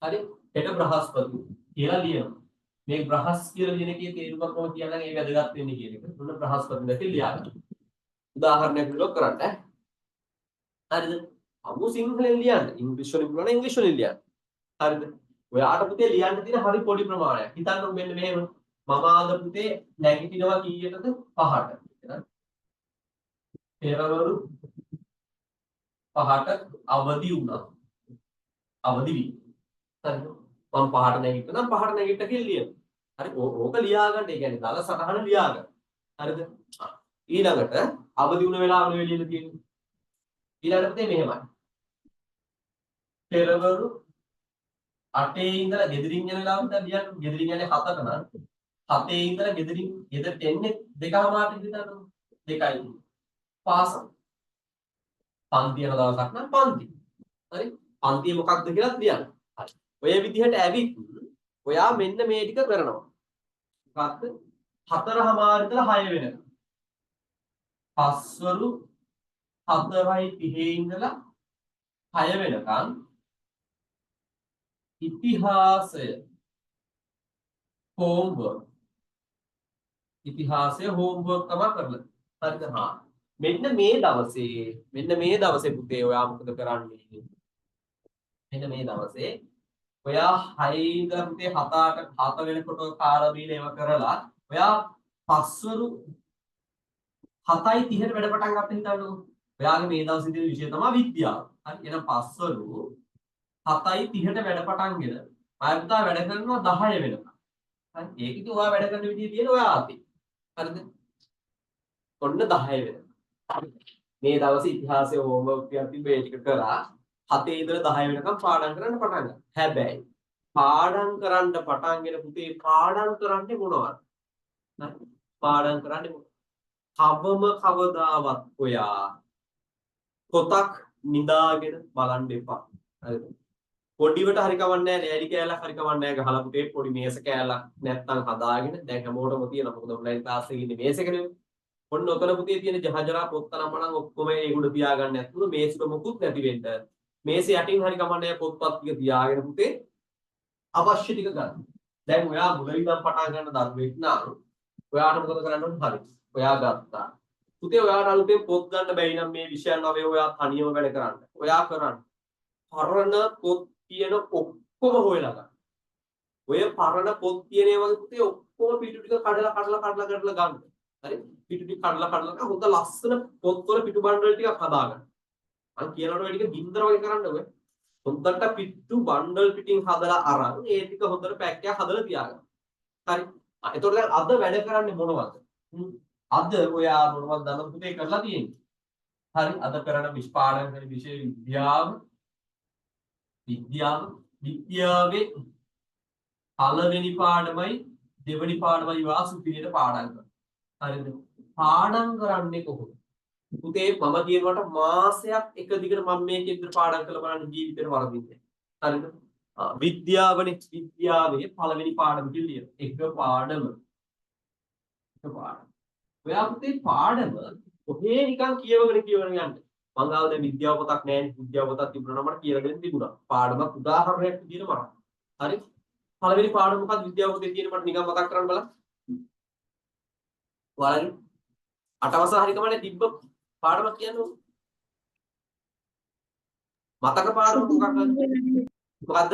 හරි. හෙට බ්‍රහස්පති කියලා ලියනවා. මේ බ්‍රහස් කියලා ලියන එකේ තේරුමක් මම කියන්නම් ඒ වැදගත් වෙන්නේ කියන එක. ඔන්න බ්‍රහස්පති දැන් ලියා ගන්න. උදාහරණයක් විදිහට කරන්න ඈ. හරිද? අමු සිංහලෙන් ලියන්න. ඉංග්‍රීසි වලින් පුළුවන් නම් ඉංග්‍රීසි වලින් ලියන්න. හරිද? ඔයාට පුතේ ලියන්න තියෙන හරි පොඩි ප්‍රමාණයක්. හිතන්නකො මෙන්න මෙහෙම. මම අද පුතේ නැගිටිනවා කීයටද? 5ට. එහෙනම් පෙරවරු 5ට අවදි වුණා. අවදි වී. හරිද? මම 5ට නැගිට්ටා නම් 5ට නැගිට්ටා කියලා ලියන්න. හරි, ඕක ලියා ගන්න. ඒ කියන්නේ දල සටහන ලියා ගන්න. හරිද? ඊළඟට අවදි වුණ වෙලාව නෙවෙයි ලියලා තියෙන්නේ. ඊළඟට පුතේ මෙහෙමයි. පෙරවරු 8 ඉඳලා ගෙදරින් යන වෙලාවට දැන් ලියන්න. ගෙදරින් යන්නේ 7ට නම් 7 ඉඳලා ගෙදරින් ගෙදරට එන්නේ 2:30ට හිතන්නකො. 2යි. පාසල්. පන්ති යන දවසක් නම් පන්ති. හරි? පන්තිය මොකක්ද කියලාත් ලියන්න. හරි. ඔය විදිහට ඇවිත් ඔයා මෙන්න මේ ටික කරනවා. මොකක්ද? 4:30 ඉඳලා 6 වෙනකම්. පස්වරු 4:30 ඉඳලා 6 වෙනකම් ඉතිහාසය හෝම්වර්ක්. ඉතිහාසය හෝම්වර්ක් තමයි කරලා. හරිද? හා. මෙන්න මේ දවසේ මෙන්න මේ දවසේ පුතේ ඔයා මොකද කරන්නේ? මෙන්න මේ දවසේ ඔයා 6 ඉඳලා පුතේ 7 8 7 වෙනකොට කාලා බීලා ඒව කරලා ඔයා පස්වරු 7:30ට වැඩ පටන් ගන්න හිතන්නකෝ. ඔයාගේ මේ දවසේ තියෙන විෂය තමයි විද්‍යාව. හරි. එහෙනම් පස්වරු 7:30ට වැඩ පටන්ගෙන ආය පුතා වැඩ කරනවා 10 වෙනකම්. හරි. ඒක ඉතින් ඔයා වැඩ කරන විදිය තියෙන ඔයා අතේ. හරිද? ඔන්න 10 වෙනකම්. මේ දවසේ ඉතිහාසයේ හෝම්වර්ක් ටිකක් තිබ්බ ඒ ටික කරා 7 ඉඳලා 10 වෙනකම් පාඩම් කරන්න පටන් ගත්තා. හැබැයි පාඩම් කරන්න පටන්ගෙන පුතේ පාඩම් කරන්නේ මොනවද? හරි. පාඩම් කරන්නේ මොනවද? කවම කවදාවත් ඔයා පොතක් නිදාගෙන බලන්න එපා. හරිද? පොඩිවට හරි කවන්නේ නැහැ, ලෑලි කෑල්ලක් හරි කවන්නේ නැහැ ගහලා පුතේ පොඩි මේස කෑල්ලක් නැත්තම් හදාගෙන දැන් හැමෝටම තියෙනවා. මොකද ඔන්ලයින් ක්ලාස් එකේ ඉන්නේ මේස එක නෙවෙයි. ඔන්න ඔතන පුතේ තියෙන ජහජරා පොත් තරම් මනම් ඔක්කොම ඒ උඩ තියාගන්න නැතුව මේස උඩ මොකුත් නැති වෙන්න. මේස යටින් හරි කමන්නේ නැහැ පොත්පත් ටික තියාගෙන පුතේ අවශ්‍ය ටික ගන්න. දැන් ඔයා මුල ඉඳන් පටන් ගන්න දරුවෙක් නම් ඔයාට මොකද කරන්න ඕනේ? හරි. ඔයා ගත්තා. පුතේ ඔයාට අලුතෙන් පොත් ගන්න බැරි නම් මේ විෂයන් අවේ ඔයා තනියම වැඩ කරන්න. ඔයා කරන්න. පරණ පොත් තියෙන ඔක්කොම හොයලා ගන්න. ඔය පරණ පොත් තියෙන ඒවා වගේ පුතේ ඔක්කොම පිටු ටික කඩලා කඩලා කඩලා කඩලා ගන්න. හරි? පිටු ටික කඩලා කඩලා ගන්න හොඳ ලස්සන පොත්වල පිටු බණ්ඩල් ටිකක් හදාගන්න. මං කියනකොට ඔය ටික ගින්දර වගේ කරන්න ඔය. හොඳට පිටු බණ්ඩල් පිටින් හදලා අරන් ඒ ටික හොඳට පැක් එකක් හදලා තියාගන්න. හරි? එතකොට දැන් අද වැඩ කරන්නේ මොනවද? අද ඔයා මොනවද දන්නවද පුතේ කරලා තියෙන්නේ? හරි, අද කරන පාඩම් කරන විෂය විද්‍යාව විද්‍යාවේ පළවෙනි පාඩමයි දෙවෙනි පාඩමයි ඔයා සුපිරියට පාඩම් කරන්න. හරිද? පාඩම් කරන්නේ කොහොමද? පුතේ මම කියනවට මාසයක් එක දිගට මම මේක විතර පාඩම් කරලා බලන්න ජීවිතේට වරදින්නේ. හරිද? විද්‍යාවනේ, විද්‍යාවේ පළවෙනි පාඩම කියලා ලියන. එක පාඩම. එක පාඩම. ඔයා පුතේ පාඩම ඔහේ නිකන් කියවගෙන කියවගෙන යන්න. මං ආව දැන් විද්‍යාව පොතක් නෑනේ. විද්‍යාව පොතක් තිබුණා නම් මට කියලා දෙන්න තිබුණා. පාඩමක් උදාහරණයක් විදියට මරන්න. හරි? පළවෙනි පාඩම මොකක්ද විද්‍යාව පොතේ තියෙන මට නිකන් මතක් කරන්න බලන්න. ඔයාලගේ අටවසර හරි කමන්නේ තිබ්බ පාඩමක් කියන්න ඕන. මතක පාඩම මොකක්ද? මොකද්ද?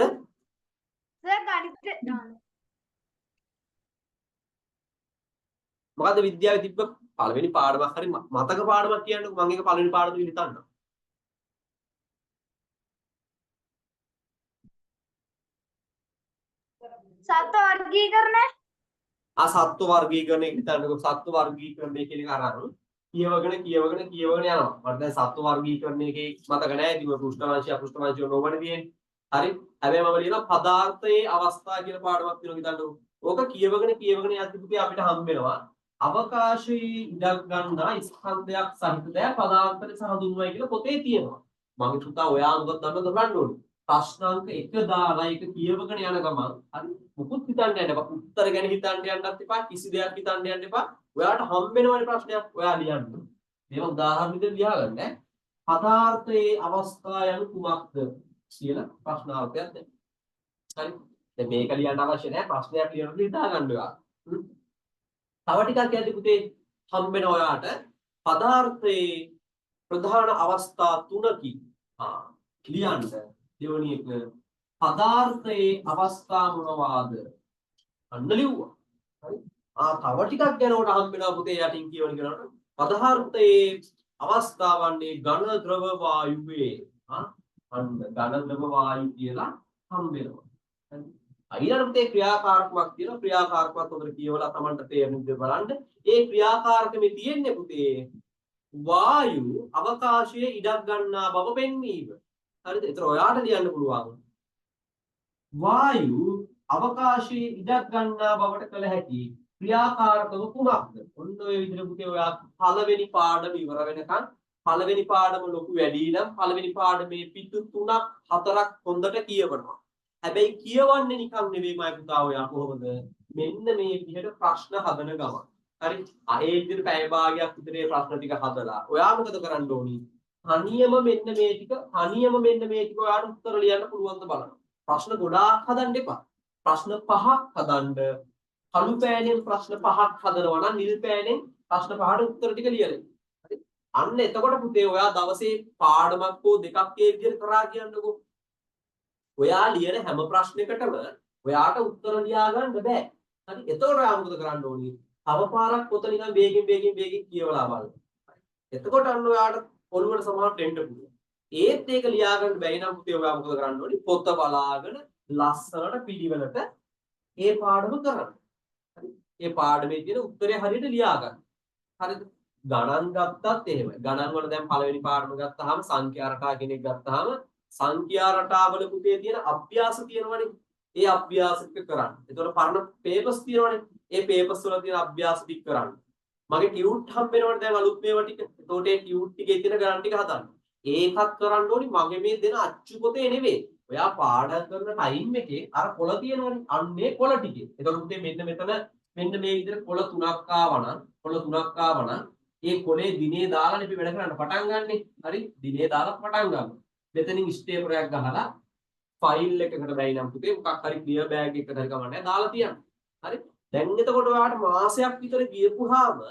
සර් ගණිත. මොකද්ද විද්‍යාවේ තිබ්බ පළවෙනි පාඩමක් හරි මතක පාඩමක් කියන්නකෝ. මම ඒක පළවෙනි පාඩම කියලා හිතන්නම්. සත්ව වර්ගීකරණය. ආ සත්ව වර්ගීකරණය හිතන්නකෝ. සත්ව වර්ගීකරණය කියන එක අරන් කියවගෙන කියවගෙන කියවගෙන යනවා. මට දැන් සත්ව වර්ගීකරණය එකේ මතක නෑ. ඉතින් ඔය පෘෂ්ඨවංශය අපෘෂ්ඨවංශය ඕනෝමනේ තියෙන්නේ. හරි. හැබැයි මම ලියනවා පදාර්ථයේ අවස්ථා කියලා පාඩමක් තියෙනවා හිතන්නකෝ. ඕක කියවගෙන කියවගෙන යද්දි පුතේ අපිට හම්බ වෙනවා අවකාශයේ ඉඩක් ගන්නා ස්කන්ධයක් සහිත දෑ පදාර්ථ ලෙස හඳුන්වයි කියලා පොතේ තියෙනවා. මගේ පුතා ඔයා මොකද දන්නවද බලන්න ඕනේ. ප්‍රශ්න අංක 1 දාලා ඒක කියවගෙන යන ගමන් හරි මුකුත් හිතන්න යන්න එපා. උත්තර ගැන හිතන්න යන්නත් එපා. කිසි දෙයක් හිතන්න යන්න එපා. ඔයාට හම්බ වෙනවනේ ප්‍රශ්නයක්. ඔයා ලියන්න. මේවා උදාහරණ විදිහට ලියා ගන්න ඈ. පදාර්ථයේ අවස්ථා යනු කුමක්ද කියලා ප්‍රශ්නාර්ථයක් දෙන්න. හරි. දැන් මේක ලියන්න අවශ්‍ය නැහැ. ප්‍රශ්නයක් ලියනකොට හිතා ගන්න ඔයා. තව ටිකක් යද්දි පුතේ හම්බ වෙන ඔයාට පදාර්ථයේ ප්‍රධාන අවස්ථා තුනකි. ආ ලියන්න. දෙවනි එක පදාර්ථයේ අවස්ථා මොනවාද? අන්න ලිව්වා. හරි. ආ තව ටිකක් යනකොට හම්බ වෙනවා පුතේ යටින් කියවන කෙනාට පදාර්ථයේ අවස්ථා වන්නේ ඝන ද්‍රව වායුවේ. ආ අන්න ඝන ද්‍රව වායු කියලා හම්බ වෙනවා. හරි. ඊළඟ පුතේ ක්‍රියාකාරකමක් තියෙනවා. ක්‍රියාකාරකමත් හොඳට කියවලා Tamanට තේරෙන විදිහට බලන්න. ඒ ක්‍රියාකාරකමේ තියෙන්නේ පුතේ වායු අවකාශයේ ඉඩක් ගන්නා බව පෙන්වීම. හරිද? ඒතර ඔයාට ලියන්න පුළුවන් වායු අවකාශයේ ඉඩක් ගන්නා බවට කළ හැකි ක්‍රියාකාරකම කුමක්ද? ඔන්න ඔය විදිහට පුතේ ඔයා පළවෙනි පාඩම ඉවර වෙනකන් පළවෙනි පාඩම ලොකු වැඩි නම් පළවෙනි පාඩමේ පිටු 3ක් 4ක් හොඳට කියවනවා. හැබැයි කියවන්නේ නිකන් නෙවෙයි මයි පුතා ඔයා කොහොමද? මෙන්න මේ විදිහට ප්‍රශ්න හදන ගමන්. හරි? ඒ විදිහට පැය භාගයක් විතර මේ ප්‍රශ්න ටික හදලා ඔයා මොකද කරන්න ඕනි? තනියම මෙන්න මේ ටික තනියම මෙන්න මේ ටික ඔයාට උත්තර ලියන්න පුළුවන්ද බලන්න. ප්‍රශ්න ගොඩාක් හදන්න එපා. ප්‍රශ්න 5ක් හදන්න. කළු පෑනෙන් ප්‍රශ්න 5ක් හදනවා නම් නිල් පෑනෙන් ප්‍රශ්න 5ට උත්තර ටික ලියලා. හරි? අන්න එතකොට පුතේ ඔයා දවසේ පාඩමක් හෝ දෙකක් ඒ විදිහට කරා කියන්නකෝ. ඔයා ලියන හැම ප්‍රශ්නයකටම ඔයාට උත්තර ලියා ගන්න බෑ. හරි? එතකොට ඔයා මොකද කරන්න ඕනි? තව පාරක් පොත නිකන් වේගෙන් වේගෙන් වේගෙන් කියවලා බලන්න. හරි? එතකොට අන්න ඔයාට ඔළුවට සමහරට එන්න පුළුවන්. ඒත් ඒක ලියා ගන්න බැරි නම් පුතේ ඔයා මොකද කරන්න ඕනි? පොත බලාගෙන ලස්සනට පිළිවෙලට ඒ පාඩම කරන්න. හරි? ඒ පාඩමේ තියෙන උත්තරේ හරියට ලියා ගන්න. හරිද? ගණන් ගත්තත් එහෙමයි. ගණන් වල දැන් පළවෙනි පාඩම ගත්තාම සංඛ්‍යා රටා කෙනෙක් ගත්තාම සංඛ්‍යා රටාවල පුතේ තියෙන අභ්‍යාස තියෙනවනේ. ඒ අභ්‍යාස ටික කරන්න. එතකොට පරණ පේපර්ස් තියෙනවනේ. ඒ පේපර්ස් වල තියෙන අභ්‍යාස ටික කරන්න. මගේ ටියුට් හම්බ වෙනවනේ දැන් අලුත් මේවා ටික. එතකොට ඒ ටියුට් ටිකේ තියෙන ගණන් ටික හදන්න. ඒකත් කරන්න ඕනි මගේ මේ දෙන අච්චු පොතේ නෙවෙයි. ඔයා පාඩම් කරන ටයිම් එකේ අර කොළ තියෙනවනේ. අන්න ඒ කොළ ටිකේ. එතකොට පුතේ මෙන්න මෙතන මෙන්න මේ විදිහට කොළ තුනක් ආවනම් කොළ තුනක් ආවනම් ඒ කොළේ දිනේ දාලානේ අපි වැඩ කරන්න පටන් ගන්නෙ. හරි? දිනේ දාලා පටන් ගන්නවා. මෙතනින් ස්ටේපරයක් ගහලා ෆයිල් එකකට බැයි නම් පුතේ මොකක් හරි ක්ලියර් බෑග් එකකට හරි කමක් නැහැ දාලා තියන්න. හරි? දැන් එතකොට ඔයාට මාසයක් විතර ගියපුවාම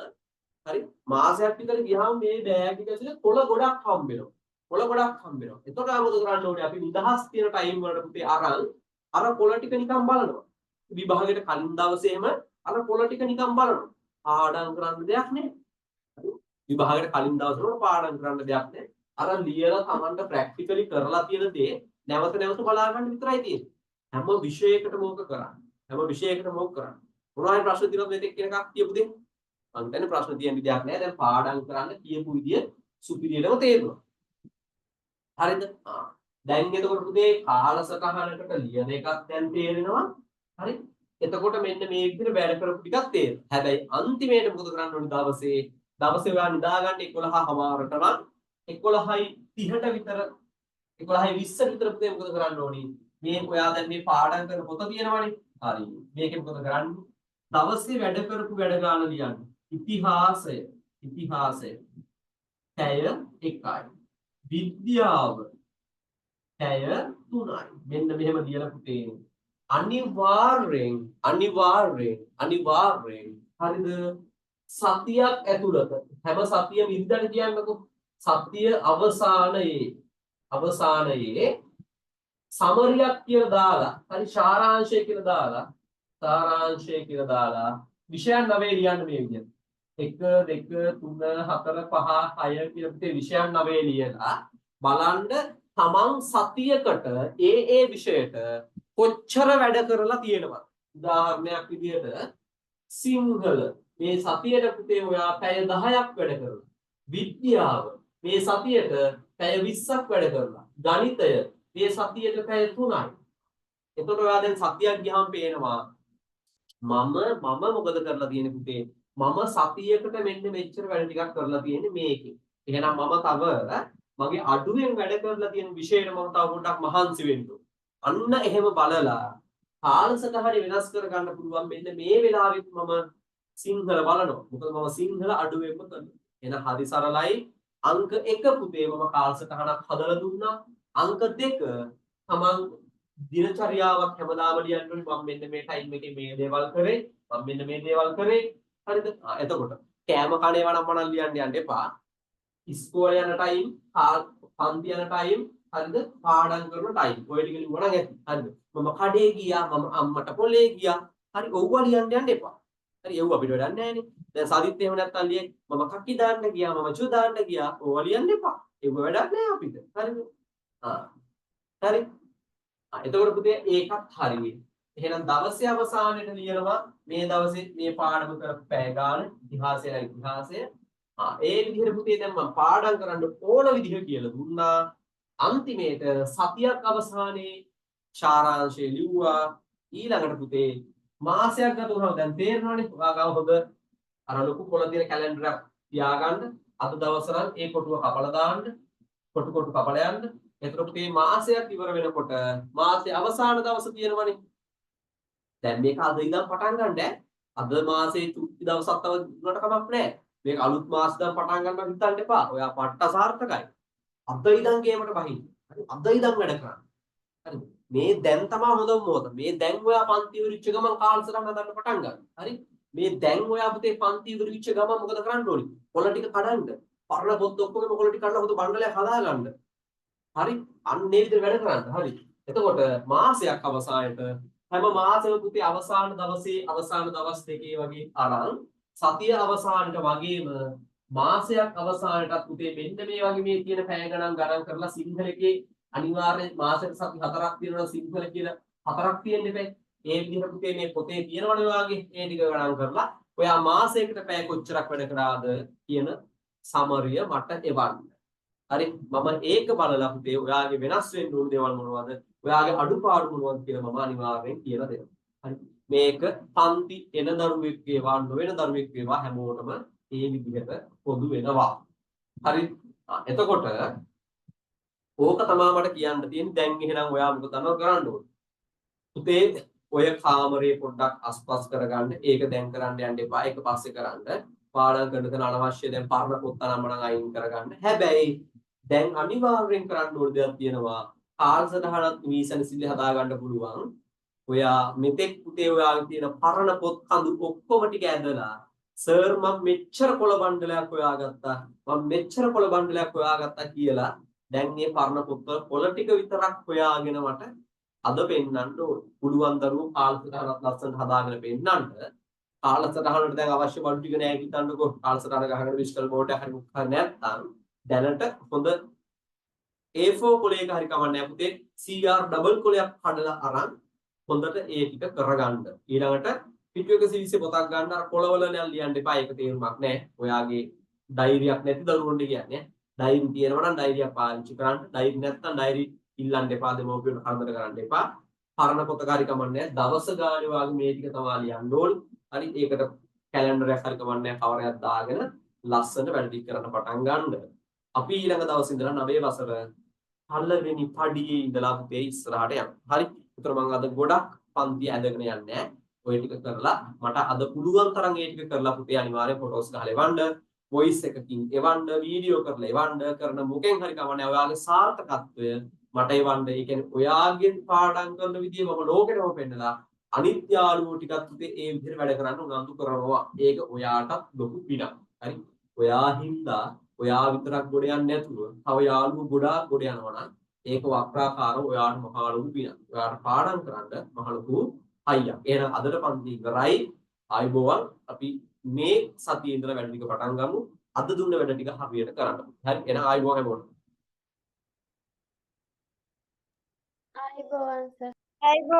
හරි මාසයක් විතර ගියාම මේ බෑග් එක ඇතුලේ කොළ ගොඩක් හම්බ වෙනවා. කොළ ගොඩක් හම්බ වෙනවා. එතකොට ආ මොකද කරන්න ඕනේ? අපි නිදහස් තියෙන ටයිම් වලට පුතේ අරන් අර කොළ ටික නිකන් බලනවා. විභාගයට කලින් දවසේ එහෙම අර කොළ ටික නිකන් බලනවා. පාඩම් කරන්න දෙයක් නෑ. හරි? විභාගයට කලින් දවසේ වල පාඩම් කරන්න දෙයක් නෑ. අර ලියලා Tamanට ප්‍රැක්ටිකලි කරලා තියෙන දේ නැවත නැවත බලා ගන්න විතරයි තියෙන්නේ. හැම විෂයයකටම ඕක කරන්න. හැම විෂයයකටම ඕක කරන්න. මොනවා හරි ප්‍රශ්න තියෙනවද මෙතෙක් කියන එකක් කියපු දේ? මං හිතන්නේ ප්‍රශ්න තියෙන විදියක් නෑ. දැන් පාඩම් කරන්න කියපු විදිය සුපිරියටම තේරුණා. හරිද? ආ. දැන් එතකොට පුතේ කාලසටහනකට ලියන එකක් දැන් තේරෙනවා. හරි? එතකොට මෙන්න මේ විදිහට වැඩ කරපු ටිකක් තේරෙනවා. හැබැයි අන්තිමේට මොකද කරන්න ඕනේ දවසේ? දවසේ ඔයා නිදාගන්න 11:00ට නම් 11:30ට විතර 11:20ට විතර පුතේ මොකද කරන්න ඕනේ? මේ ඔයා දැන් මේ පාඩම් කරන පොත තියෙනවනේ. හරි. මේකේ මොකද කරන්නේ? දවසේ වැඩ කරපු වැඩ ගාන ලියන්න. ඉතිහාසය ඉතිහාසය පැය 1යි. විද්‍යාව පැය 3යි. මෙන්න මෙහෙම ලියලා පුතේ අනිවාර්යෙන් අනිවාර්යෙන් අනිවාර්යෙන්, හරිද, සතියක් ඇතුළත හැම සතියෙම ඉරිදට කියන්නකෝ, සතිය අවසානයේ අවසානයේ සමරියක් කියලා දාලා, හරි, සාරාංශය කියලා දාලා, සාරාංශය කියලා දාලා විෂයන් නවය ලියන්න මේ විදිහට. 1 2 3 4 5 6 කියලා පුතේ විෂයන් නවය ලියලා බලන්න තමන් සතියකට ඒ ඒ විෂයට කොච්චර වැඩ කරලා තියෙනවද. උදාහරණයක් විදිහට සිංහල මේ සතියට පුතේ ඔයා පැය 10ක් වැඩ කරලා, විද්‍යාව මේ සතියට පැය 20ක් වැඩ කරලා, ගණිතය මේ සතියට පැය 3යි. එතකොට ඔයා දැන් සතියක් ගියාම පේනවා මම මම මොකද කරලා තියෙන්නේ පුතේ? මම සතියකට මෙන්න මෙච්චර වැඩ ටිකක් කරලා තියෙන්නේ මේකේ. එහෙනම් මම තව මගේ අඩුවෙන් වැඩ කරලා තියෙන විෂයට මම තව පොඩ්ඩක් මහන්සි වෙන්න ඕන. අන්න එහෙම බලලා කාලසටහන වෙනස් කරගන්න පුළුවන්. මෙන්න මේ වෙලාවෙත් මම සිංහල බලනවා. මොකද මම සිංහල අඩුවෙන්ම කරනවා. එහෙනම් හරි සරලයි. අංක 1 පුතේ මම කාලසටහනක් හදලා දුන්නා. අංක 2 තමන් දිනචරියාවක් හැමදාම ලියන්න ඕනේ. මම මෙන්න මේ ටයිම් එකේ මේ දේවල් කරේ. මම මෙන්න මේ දේවල් කරේ. හරිද? ආ, එතකොට කෑම කන ඒවා නම් මනම් ලියන්න යන්න එපා. ඉස්කෝලේ යන ටයිම්, පන්ති යන ටයිම්, හරිද? පාඩම් කරන ටයිම්. ඔය ටික ලිව්වා නම් ඇති. හරිද? මම කඩේ ගියා, මම අම්මට පොලේ ගියා. හරි, ඔව්වා ලියන්න යන්න එපා. හරි, එව්ව අපිට වැඩක් නෑනේ. දැන් සදිත් එහෙම නැත්තම් ලියයි මම කක්කි දාන්න ගියා, මම චු දාන්න ගියා. ඕවා ලියන්න එපා. එව්ව වැඩක් නෑ අපිට. හරිද? ආ. හරි. ආ, එතකොට පුතේ ඒකත් හරි. එහෙනම් දවසේ අවසානයේට ලියනවා මේ දවසේ මේ පාඩම කරපු පැය ගාන, ඉතිහාසය නම් ඉතිහාසය. ආ, ඒ විදිහට පුතේ දැන් මම පාඩම් කරන්න ඕන විදිහ කියලා දුන්නා. අන්තිමේට සතියක් අවසානයේ සාරාංශය ලිව්වා. ඊළඟට පුතේ මාසයක් ගත වුණාම දැන් තේරෙනවනේ ඔයා ගාව හොඳ අර ලොකු පොළ තියෙන කැලෙන්ඩරයක් තියාගන්න. අද දවස නම් ඒ කොටුව කපලා දාන්න. කොටු කොටු කපලා යන්න. එතකොට පුතේ මාසයක් ඉවර වෙනකොට මාසේ අවසාන දවස තියෙනවනේ. දැන් මේක අද ඉඳන් පටන් ගන්න ඈ. අද මාසේ චුට්ටි දවසක් තව දුන්නට කමක් නැහැ. මේක අලුත් මාස ඉඳන් පටන් ගන්නවා හිතන්න එපා. ඔයා පට්ට සාර්ථකයි. අද ඉඳන් ගේමට බහින්න. හරි, අද ඉඳන් වැඩ කරන්න. හරි. මේ දැන් තමයි හොඳම මොහොත. මේ දැන් ඔයා පන්ති ඉවර වෙච්ච ගමන් කාලසටහන හදන්න පටන් ගන්න. හරි. මේ දැන් ඔයා පුතේ පන්ති ඉවර වෙච්ච ගමන් මොකද කරන්න ඕනි? කොළ ටික කඩන්න. පරණ පොත් ඔක්කොගේම කොළ ටික කඩලා හොඳ බණ්ඩලයක් හදාගන්න. හරි. අන්න ඒ විදිහට වැඩ කරන්න. හරි. එතකොට මාසයක් අවසානයේට හැම මාසෙම පුතේ අවසාන දවසේ අවසාන දවස් දෙකේ වගේ අරන් සතිය අවසානට වගේම මාසයක් අවසානයටත් පුතේ මෙන්න මේ වගේ මේ තියෙන පැය ගණන් ගණන් කරලා සිංහල එකේ අනිවාර්යෙන් මාසෙට සති 4ක් තියෙනවා නම් සිංහල කියලා 4ක් තියෙන්න එපා. ඒ විදිහට පුතේ මේ පොතේ තියෙනවනේ ඔයාගේ ඒ ටික ගණන් කරලා ඔයා මාසයකට පැය කොච්චරක් වැඩ කරාද කියන සමරිය මට එවන්න. හරි, මම ඒක බලලා පුතේ ඔයාගේ වෙනස් වෙන්න ඕන දේවල් මොනවද, ඔයාගේ අඩුපාඩු මොනවද කියලා මම අනිවාර්යෙන් කියලා දෙනවා. හරි, මේක පන්ති එන දරුවෙක් වේවා නොවන දරුවෙක් වේවා හැමෝටම ඒ විදිහට පොදු වෙනවා. හරි, එතකොට ඕක තමා මට කියන්න තියෙන්නේ. දැන් එහෙනම් ඔයා මොකද කරන්න ඕනේ? පුතේ ඔය කාමරේ පොඩ්ඩක් අස්පස් කරගන්න. ඒක දැන් කරන්න යන්න එපා. ඒක පස්සේ කරන්න. පාඩම් කරන තැන අනවශ්‍ය දැන් පරණ පොත් අනම්මනම් අයින් කරගන්න. හැබැයි දැන් අනිවාර්යෙන් කරන්න ඕන දෙයක් තියෙනවා. කාලසටහනත් නිවිසනසිල්ල හදාගන්න පුළුවන්. ඔයා මෙතෙක් පුතේ ඔයාගේ තියෙන පරණ පොත් කඳු ඔක්කොම ටික ඇදලා, සර් මම මෙච්චර කොළ බණ්ඩලයක් හොයාගත්තා, මම මෙච්චර කොළ බණ්ඩලයක් හොයාගත්තා කියලා දැන් මේ පරණ පොත්වල කොළ ටික විතරක් හොයාගෙන මට අද පෙන්වන්න ඕන. පුළුවන් දරුවෝ කාලසටහනත් ලස්සනට හදාගෙන පෙන්වන්න. කාලසටහනට දැන් අවශ්‍ය බඩු ටික නෑ හිතන්නකෝ. කාලසටහන ගහගෙන විශ්කල් බෝඩ් එක හරි මොකක් හරි නැත්තම් දැනට හොඳ A4 කොලයක හරි කමක් නෑ පුතේ, CR double කොලයක් කඩලා අරන් හොඳට ඒ ටික කරගන්න. ඊළඟට පිටු 120 පොතක් ගන්න. අර කොළවල නම් ලියන්න එපා. ඒක තේරුමක් නෑ. ඔයාගේ ඩයිරියක් නැති දරුවන්ට කියන්නේ. ඩයිරි තියෙනවා නම් ඩයිරියක් පාවිච්චි කරන්න. ඩයිරි නැත්තම් ඩයිරි ඉල්ලන්න එපා. දෙමව්පියන්ට කරදර කරන්න එපා. පරණ පොතක හරි කමක් නැහැ. දවස ගානේ වාගේ මේ ටික තමයි ලියන්න ඕනි. හරි, ඒකට කැලෙන්ඩර් එකක් හරි කමක් නැහැ, කවර් එකක් දාගෙන ලස්සනට වැඩ ටික කරන්න පටන් ගන්න. අපි ඊළඟ දවසේ ඉඳලා නවයේ වසර පළවෙනි පඩියේ ඉඳලා පුතේ ඉස්සරහට යමු. හරි. ඒතර මම අද ගොඩක් පන්ති ඇදගෙන යන්නේ නැහැ. ඔය ටික කරලා මට අද පුළුවන් තරම් ඒ ටික කරලා පුතේ අනිවාර්යෙන් ෆොටෝස් ගහලා එවන්න, වොයිස් එකකින් එවන්න, වීඩියෝ කරලා එවන්න, කරන මොකෙන් හරි කමක් නෑ, ඔයාගේ සාර්ථකත්වය මට එවන්න. ඒ කියන්නේ ඔයාගෙන් පාඩම් කරන විදිය මම ලෝකෙටම පෙන්නලා අනිත් යාළුවෝ ටිකත් පුතේ ඒ විදිහට වැඩ කරන්න උනන්දු කරනවා. ඒක ඔයාටත් ලොකු පිනක්. හරි. ඔයා හින්දා ඔයා විතරක් ගොඩ යන්නේ නැතුව තව යාළුවෝ ගොඩාක් ගොඩ යනවා නම් ඒක වක්‍රාකාරව ඔයාට මහා ලොකු පිනක්. ඔයාට පාඩම් කරන්න මහ ලොකු හයියක්. එහෙනම් අදට පන්ති ඉවරයි. ආයුබෝවන්. අපි මේ සතියේ ඉඳලා වැඩ ටික පටන් ගමු. අද දුන්න වැඩ ටික හරියට කරන්න. හරි. එහෙනම් ආයුබෝවන් හැමෝටම. ආයුබෝවන් සර්. ආයුබෝවන්.